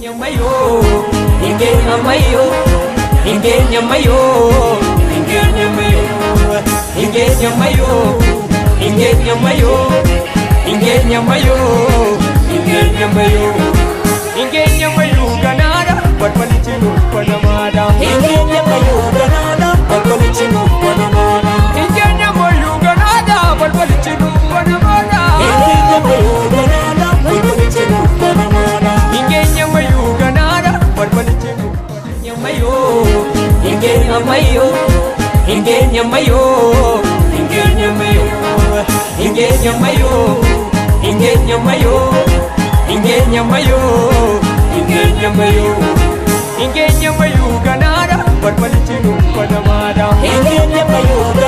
Hin geenye ammayyuu, hin geenye ammayyuu, hin geenye ammayyuu, hin geenye ammayyuu, hin geenye ammayyuu, hin geenye ammayyuu, hin geenye ammayyuu, hin geenye ammayyuu ganaadha, balbalichi nuuf banamaadha. Hin geenye ammayyuu ganaadha, balbalichi nuuf banamaadha. Hin geenye ammayyuu ganaadha, balbalichi nuuf banamaadha. Hin geenye ammayyuu ganaadha, balbalichi nuuf banamaadha. Hin geenye ammayyuu ganaadha, balbalichi nuuf ammayyuu, hin geenye ammayyuu, hin geenye ammayyuu, hin geenye ammayyuu, hin geenye ammayyuu, hin geenye ammayyuu, hin geenye ammayyuu, hin geenye ammayyuu, hin geenye ammayyuu ganaadha, balbalichi nuuf banamaadha. Hin geenye ammayyuu.